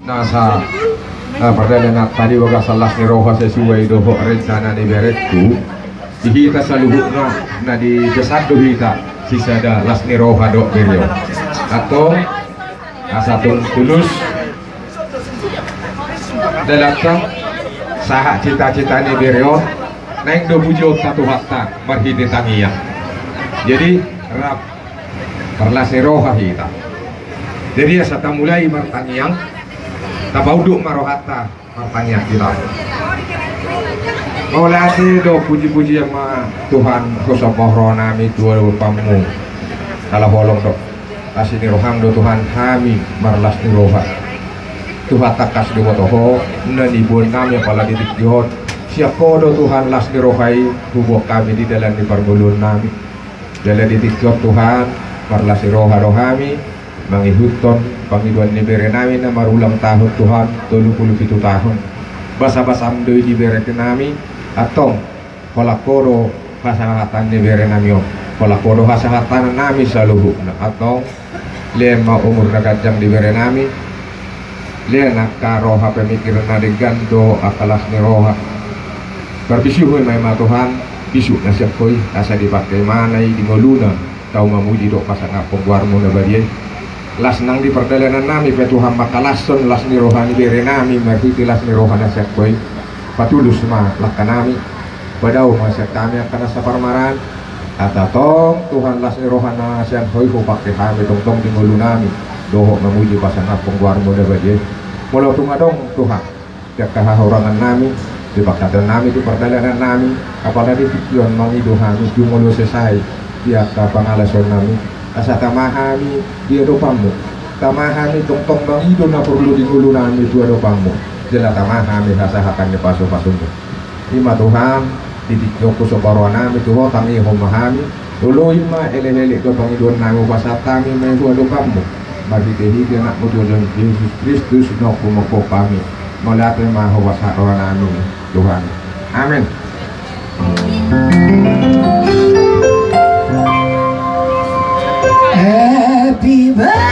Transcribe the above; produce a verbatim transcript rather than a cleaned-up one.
Nasa, eh, pardalanan tadi bagasan las ni roha sesuai dohot rencana ni berengku. Di hita saluhutna na dipesan do hita sisada las ni roha dohot bere on. Antong asa tung tulus dalanta sahat cita-cita ni bere on, naeng do pujionta Tuhanta marhite tangiang. Jadi rap marlas ni roha hita. Jadi asa tamulai martangiang, tapaunduk ma rohanta martangiang hita. Mauliate do puji-pujian ma Tuhan, husomba roha nami tu adopanmu. Ala holong do asi ni roham do Tuhan hami marlas ni roha. Tuhan, tangkas do huboto Ho na niboan nami apala di tingki on. Sian Ho do Tuhan las ni roha i huboan hami di dalan ni parngoluon nami. Jala di tingki on Tuhan, marlas ni roha do hami mangihuthon pangidoan ni bere nami na marulang tahun Tuhan, tolu pulu pitu tahun. Basa-basam do i di bere nami, antong holan Ho do hasahatan ni bere nami on, holan Ho do hasahatan nami saluhutna. Antong lehon ma umur na ganjang di bere nami. Lehon angka roha pemikiran na denggan dohot angka las ni roha. Parbisuhi ma i ma Tuhan bisuk na sian Ho i, asa dipake ibana i di ngoluna tau mamuji dohot pasangaphon goarmu na badia i. Las nang di pardalanan nami pe Tuhan, mangkalashon las ni roha ni bere nami marhite las ni roha na sian Ho i. Patulus ma langka nami, padao ma sian hami angka na saparmaraan. Antong Tuhan, las ni roha na sian Ho i hupake hami tongtong di ngolu nami dohot mamuji pasangaphon goarmu na badia i. Molo tung adong Tuhan di angka hahurangan nami, di pangkataion nami, di pardalanan nami, apala di tingki on mangido hami jumolo sesa i di angka pangalashon nami, asa tama hami di adopanmu. Tama hami tongtong mangido na porlu di ngolu nami tu adopanmu. Jala tama hami hasahatan ni pasu-pasumu. I ma Tuhan, di tingki on husomba roha nami tu Ho, tangihon ma hami. Lului ma elek-elek dohot pangidoan nami, hupasahat hami ma i tu adopanmu. Marhite-hite Anakmu Tuhan Jesus Kristus, na hupamungka hami. Mauliate ma hupasahat roha nami Tuhan. Amen. Happy birthday